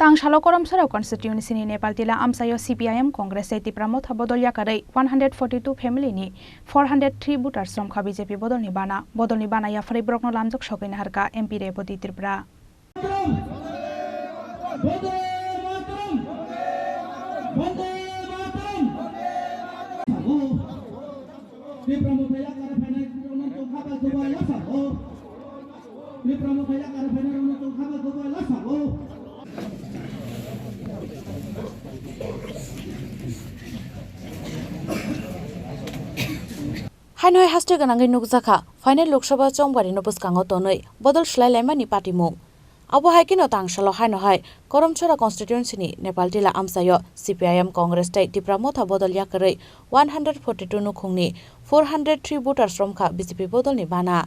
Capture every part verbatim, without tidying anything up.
Tangsalo Koromsora constituency ni Nepal Tila amchaio C P I M, Congress tei Tipra Motha bodol yakarwi one hundred forty two family ni four hundred three voters romkha B J P bodolni bana. Bodolni bana yapharwi borokno lamjak sogwi naharkha M P Reboti Tripura. Haino hai haste gwnangwi nukjakha, final Lok Sabha chongbarino bwskango tonwi bodol swlai laimani patimung. Abo hai kheno tangsalo haino hai Koromsora constituency ni Nepal Tila amchaio C P I M, Congress tei Tipra Motha bodol yakarwi one hundred forty two nukhungni four hundred three voters romkha B J P bodolni bana.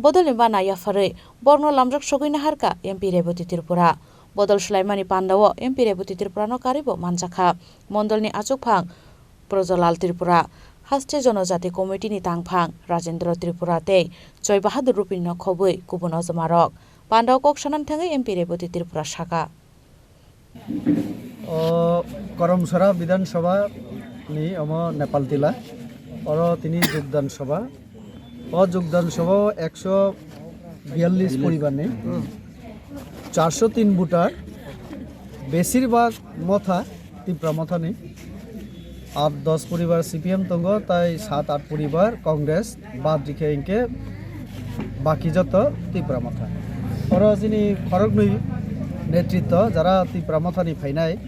Bodolni bana yapharwi borokno lamjak sogwi naharkha M P Reboti Tripura. Bodol swlaimani pandao M P Reboti Tripurano karibo manjakha. Mondolni achukphang Projalal Tripura, Haste Jonojati Committee ni tangphang Rajendra Tripura tei Joy Bahadur Rupini no khobwi kubun ojomarok. Pandao kok sanani thangwi M P Reboti Tripura saka. O Koromsora Bidhan Sabha ni omo Nepal Tila. Oro tini Jogdan Sabha. O Jogdan Sabha o ekso biyallis poribar ni, charso tin voter, besir bhag Motha, Tipra Motha ni. At dos poribar C P M tongo, tai sat at poribar Congress, bad rikhe hinkhe baki joto Tipra Motha. Oro chini khoroknwi netritwo, jara Tipra Motha ni phainai,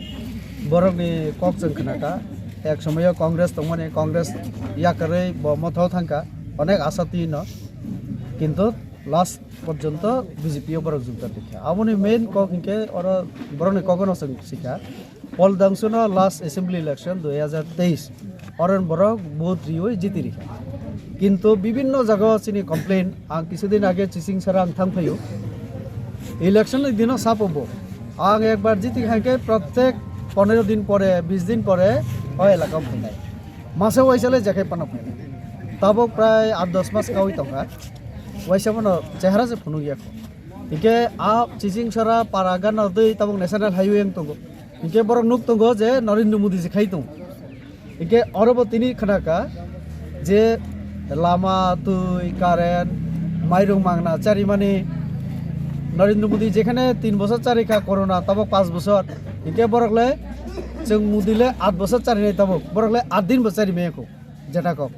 borokni kok chwng khnakha. Ek somoyo Congress tongmani, Congress yakarwi bo Motha o thangkha, onek asa twino, kintu last porjonto B J P o borok jogdan rikha. Aboni main kok hinkhe oro borokni kokno chwng sikha. Pol Dangsuno last assembly election dui hazar teis, oron borok vote riwi jiti rikha. Kintu bibinno jagao chini complain, ang kisudin age Chichingsara ang thang phaio. Election ni dino sapo bo. Ang ekbar jiti khankhe protek pondro din pore, bis din pore o elaka o phainai. Masa waisa le jekhai phano phainai. Tabok prai at dos mas kawi tongkha. Waisa bono chehara se phunuk ya kho. Hingke a Chichingsara para gana dui tabok national highway wng tongo. Hingke borok nuk tongo je Narendra Modi se khai tongo. Hingke oro bo tini khnaka je lama, twi, current, mairung mangna charimani Narendra Modi jekhane tin bochor charikha corona, tabok panch bochor. Hingke borok le chwng Modi le at bochor charinai tabok. Borok le at din bo chari maya kho jeta kok.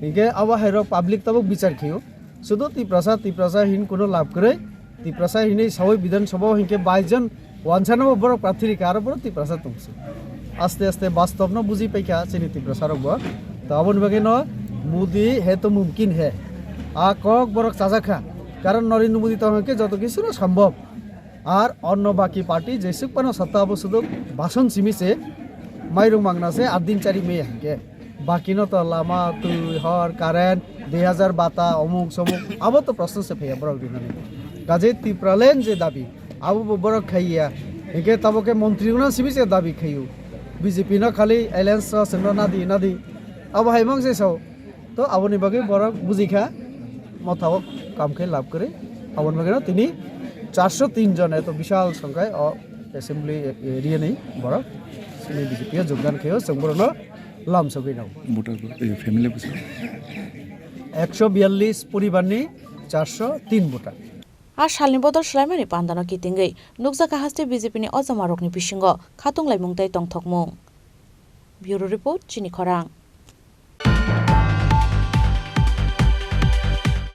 Hingke abo hai rok public tabok bichar khiyo. Sudu Tiprasa, Tiprasa hin kuno lab kwrwi. Tiprasa hinwi sawi Bidhan Sabha o hinkhe bais jon wansanabo borok prarthi rikha, aro borok Tiprasa tongsi. Aste aste bastobno buji paikha chini Tiprasa rokbo. To aboni bagwino Modi hai to mumkin hai. A kok borok chajakha. Karon Narendra Modi tong hinkhe joto kisuno sambhob. Ar onno baki party jesuk pano satta abo sudu bhasan simi se mairung mangna se at din chari maya hinkhe. Bakino to lama, twi, hor, current, dui hajar bata, omuk somuk, abo to proshno se phaiya borok rinani. Kaje Tipraland je dabi, abo bo borok khaiya. Hinkhe tabo khe montri gwnang simi se dabi khaio. B J P no khali alliance o chwngno nadi nadi. Abo hai mang se sao. To aboni bagwi borok bujikha, mothao kam khe lab kwrwi. Aboni bagwino tini charso tin jon eto bishal songkhai o assembly area ni borok chini B J P o jogdan khaio, chwng borokno lam sogwi nango. Voter bo, eh, family bo sa. Ekso biyallis poribar ni charso tin voter. A salni bodol swlaimani pandano kitingwi nukjakha haste B J P ni ojomarokni bisingo khatung laimung tei tongthokmung. Bureau Report, Chini Khorang.